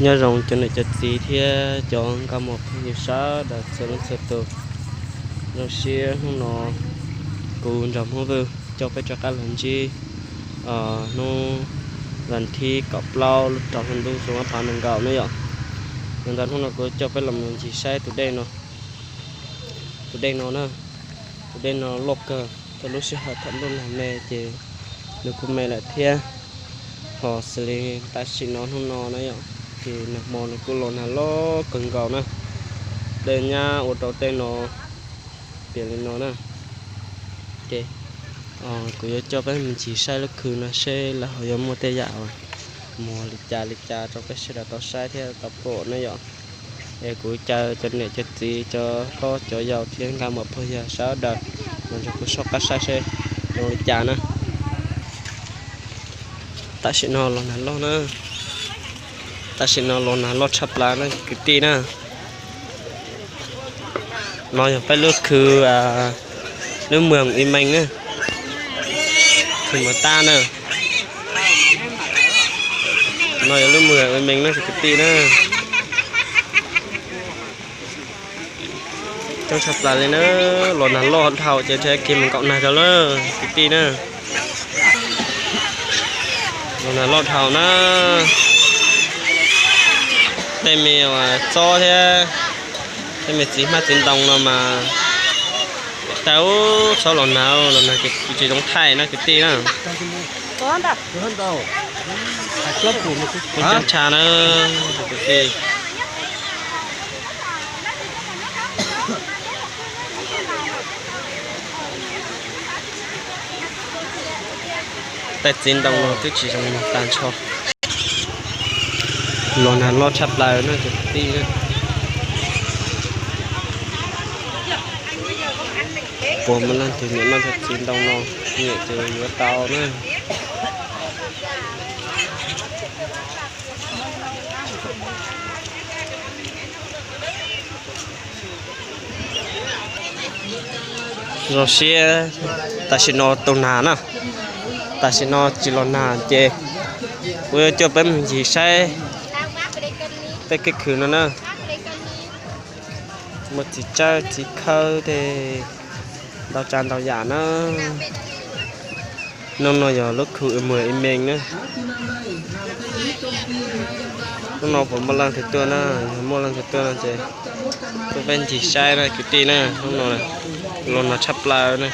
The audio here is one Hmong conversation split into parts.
Nyob zoo cov niam cov txiv thiab cov nkauj muam phooj ywg sawv daws txhua leej txhua tus. Zoo siab hnub no kuv nrog Hmoob Vwj coj peb rov qab los ntsib hnub vas thib kaum plaub lub rau hli ntuj xyoo ob phav nees nkaum na yom. Yog ntawd hnub no kuv coj peb los mus ncig saib tus dej no. Tus dej no na, tus dej no loj kawg, txog lub sij hawm thaum ntuj nag me ces nws kuj me lawm thiab. Ho xws li tam sim no hnub no na yom, ces nag hmo nws kuj los nag loj kawg nkaus na. Dej nyab ua rau tej no piam li no na. Ces kuv yuav coj peb mus ncig saib lub khw no seb lawv ho yuav muaj tej yam uas muag li cas li cas rau peb sawv daws tau saib thiab tau pom na yom. Es kuv caw cov niam cov txiv, cov hlob cov yau thiab nkauj muam phooj ywg sawv daws los nrog kuv soj qab saib seb zoo li cas na. Tam sim no los nag loj na, tam sim no los nag loj tshaj plaws na kwv tij na. No yog peb lub khw, lub moos Ib Meej na, khw Muas Tab na. No yog lub moos Ib Meej na kwv tij na. Coob tshaj plaws li na, los nag loj dhau ces rhiab kiag mus nkaum nag rau lawm kwv tij na. Los nag loj dhau na, tej me txob thiab tej me txiv hmab txiv ntoo no mas tau txhob los nag, los nag ces tsis zoo thaij na kwv tij na. Coob tshaj na kwv tij. Tej txiv ntoo no twb tsis zoo nag tag nrho. Los nag loj tshaj plaws na cov kwv tij na. Puas muaj leej twg nyiam noj cov txiv ntoo no, nyiam ces yuav tau na. Zoo siab tam sim no tu nag na, tam sim no tsis los nag ces kuv yuav coj peb mus ncig saib tej keeb khw no na. Muaj txiv tsawb txiv khawb tej ntau tsav ntau yam na. Hnub no yog lub khw Muas Ib Meej na. Hnub no puas muaj leej twg tuaj na, yog muaj leej twg tuaj no ces tuaj peb ncig saib na kwv tij na. Hnub no los nag tshaj plaws na.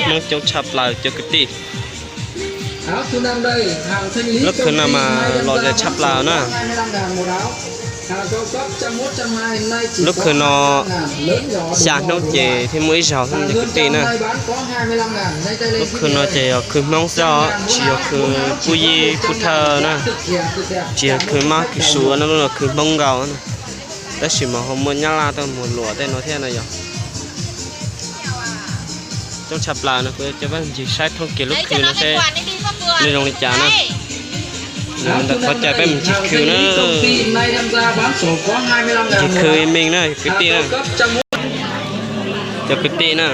Hmoob coob tshaj plaws cov kwv tij. Lub khw no mas los zem tshaj plaws na. Lub khw no xya hnub ces thiaj muaj ib zaug xwb cov kwv tij na. Lub khw no ces yog khw Hmoob xwb os, tsis yog khw pub yib pub thawj na, tsis yog khw mab khw suav na, lub no khw Hmoob nkaus na. Tab sis mas ho muaj Nyab Laj tuaj mus luam tej no thiab na yog. Coob tshaj plaws no, kuv coj peb ncig saib thoob kiag lub khw no seb nws zoo li cas na. Ntawm qhov caij peb mus ncig khw na. Ncig khw Ib Meej na kwv tij na. Cov kwv tij na,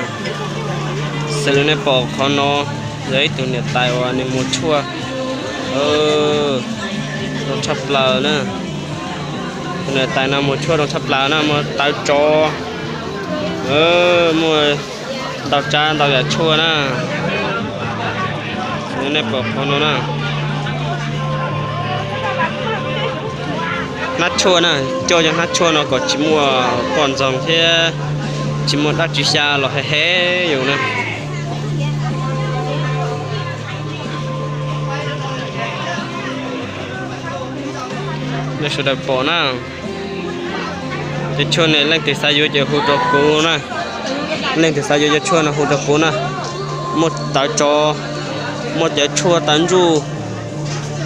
xws li nej pom qhov no yog ib tug niam tais uas nws muag tshuaj zoo tshaj plaws na. Tus niam tais no muag tshuaj zoo tshaj plaws na, muaj tawv tsov, muaj ntau tsav ntau yam tshuaj na. Xws li nej pom qhov no na, hnab tshuaj na, coj cov hnab tshuaj no kom tsis muaj poj ntxoog thiab tsis muaj dab tsi xya los hev hev yus na. Nej sawv daws pom na, cov tshuaj no leej twg xav yuav ces hu rau kuv na. Leej twg xav yuav cov tshuaj no hu rau kuv na. Muaj tawv tsov, muaj cov tshuaj tawv ntsuj,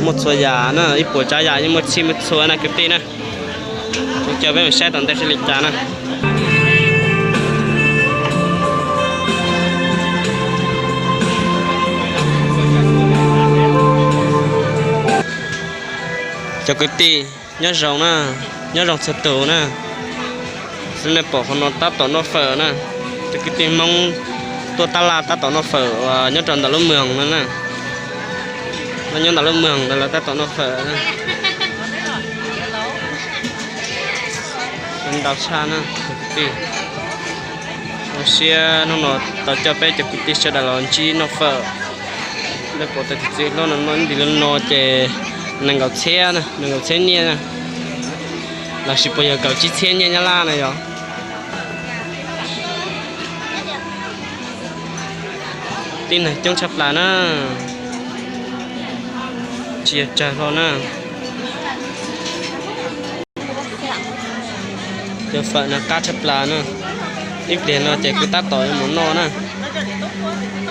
muaj txhua yam na, ib puas tsav yam yeej muaj txhij muaj txhua na kwv tij na. Kuv coj peb mus saib tom ntej seb li cas na. Cov kwv tij, nyob zoo na, nyob zoo txhua tus na. Xws nej pom qhov no tab tom noj fawm na, cov kwv tij Hmoob tuaj tab laj tab tom noj fawm uas nyob rau ntawm lub moos no na. Nyob ntawm lub moos ntawd lawv tab tom noj fawm na. Ntau tshaj na. Zoo siab hnub no tau coj peb cov kwv tij sawv daws los ntsib noj fawm. Lawv pom tus txiv hlob no noj ib ntim li no ces nees nkaum txhiab na, nees nkaum txhiab nyiaj na, lossis puas yog kaum tsib txhiab nyiaj Nyab Laj na yog. Tib neeg coob tshaj plaws na, tsis yog tsawg hlo na. Cov fawm no qab tshaj plaws na. Ib pliag no ces kuv tab tom yuav mus noj na.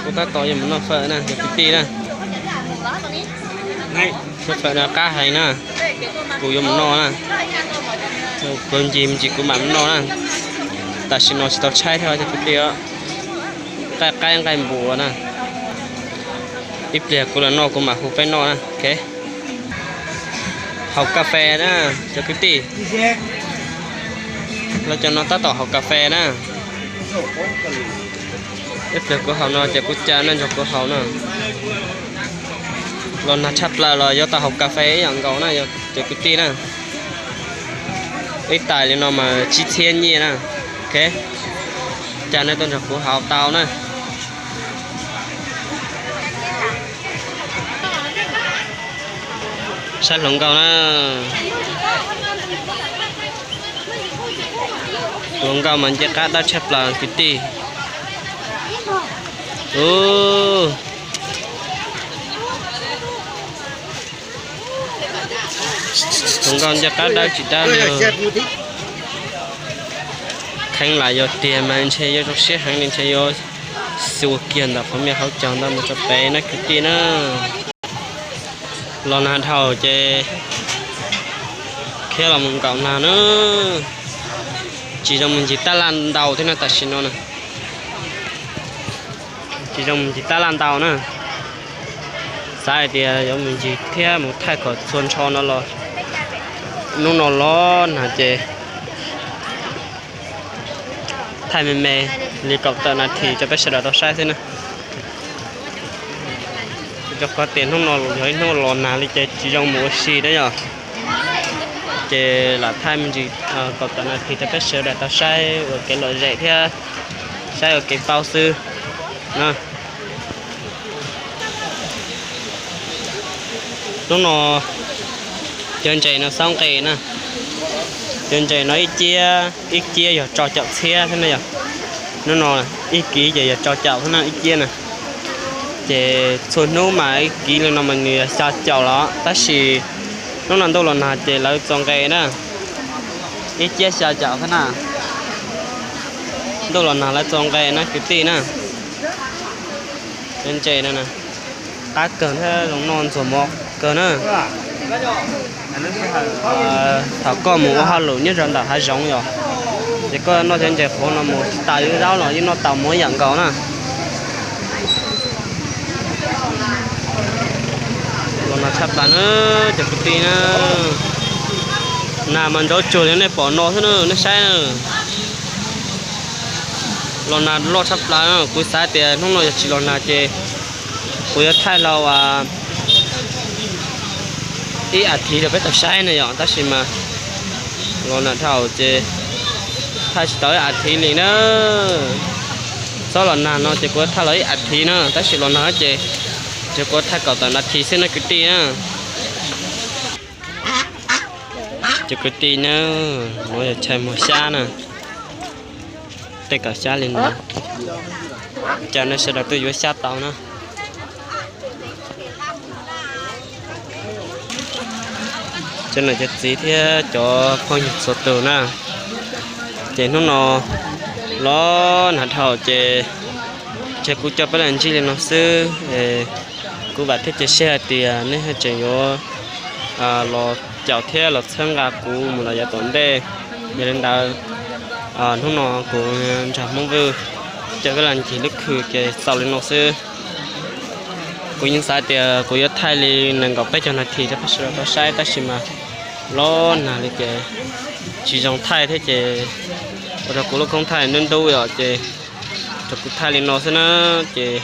Kuv tab tom yuav mus noj fawm na cov kwv tij na. Cov fawm no qab heev na. Kuv yuav mus noj na. Kuv ncig me ntsis kuv mam mus noj na. Tam sim no tsis tau tshaib thiab cov kwv tij. Nqaij qaib nqaij npua na. Ib pliag kuv los noj kuv mam hu peb noj na. Haus kas fes na cov kwv tij. Lawv cov no tab tom haus kas fes na. Ib pliag kuv haus no ces kuv caw nej nrog kuv haus na. Los nag tshaj plaws los yuav tau haus kas fes ib yam nkaus na cov kwv tij na. Ib tais li no mas tsib txhiab nyiaj na. Caw nej tuaj nrog kuv haus tau na. Saib hluas nkauj na. Hluas nkauj mas nce qab dawb tshaj plaws kwv tij. Hluas nkauj nce qab dawb tsis dawb li. Kheev lam yog tiag mas ntshe yuav zoo siab heev li, ntshe yuav xua kiag ntawm qhov me hauv caug ntawd mus rau pem na kwv tij na. Los nag dhau ces khiav los mus nkaum nag na. Tsis zoo mus ncig tab laj ntau thiab na tam sim no na. Tsis zoo mus ncig tab laj ntau na. Xav hais tias yuav mus ncig thiab mus thaij kom txhua nrho no los hnub no los nag ces thaij me me li kaum tawm nas this rau peb sawv daws tau saib xwb na. Rau qhov tias hnub no yog ib hnub los nag li ces tsis zoo mus ua si na yom. Ces lam thaij me ntsis kaum tawm nas this rau peb sawv daws tau saib ua kev lom zem thiab saib ua kev paub xwb na. Hnub no cov ntses no xaub nqe na. Cov ntses no ib ciab, ib ciab yog rau caum txhiab thiab na yom. Hnub no ib kiv ces yog rau caum thiab na ib ciab na. Ces txhua hnub mas ib kiv li no mas nws yog xya caum los tab sis hnub no ntuj los nag ces lawv txo nqe na. Ib ciab xya caum thiab na. Ntuj los nag lawv txo nqe na kwv tij na. Cov ntses no qab kawg thiab zoo noj ntxuag mov kawg na. Thaum koj mus ua hauj lwm nyob rau ntawm hav zoov yom, ces koj noj cov ntses qhuav no mus tsis tas ib zaub los yeej noj tau mov ib yam nkaus na. Los nag tshaj plaws na cov kwv tij na. Nag mas nrov tsuag li nej pom no xwb na nej saib na. Los nag loj tshaj plaws, kuv xav tias hnub no yog tsis los nag ces kuv yuav thaij hlo ib as thiv rau peb tau saib na yom, tab sis mas los nag dhau ces thaij tsis tau ib as thiv li na. Txhob los nag no ces kuv yuav thaij los ib as thiv na, tab sis los nag ces ces kuv yuav thaij kaum tawm nas this xwb na kwv tij na. Cov kwv tij na, no yog chaw muag xyab na. Tej kaum xyab li no, caw nej sawv daws tuaj yuav xyab tau na. Cov niam cov txiv thiab cov phooj ywg txhua tus na, ces hnub no los nag dhau ces ntshe kuv coj peb los ntsib li no xwb. Kuv vam thiab cia siab hais tias nej tseem yuav los caum thiab los txhawb nqa kuv mus los yav tom ntej. Yog li ntawd, hnub no kuv Ntsag Hmoob Vwj coj peb los ncig lub khw ces xaus li no xwb. Kuv yeej xav tias kuv yuav thaij li nees nkaum peb caug nas this rau peb sawv daws tau saib, tab sis mas los nag li ces tsis zoo thaij thiab ces ua rau kuv lub koob thaij ntub ntub yom, ces rau kuv thaij li no xwb na. Ces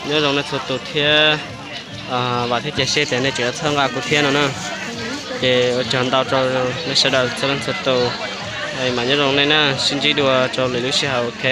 nyob zoo nej txhua tus thiab Vam thiab cia siab tias nej tseem txhawb nqa kuv thiab no na. Ces ua tsaug ntau rau nej sawv daws txhua leej txhua tus, mam nyob zoo nej na, sib ntsib dua rau lwm lub sij hawm, ok.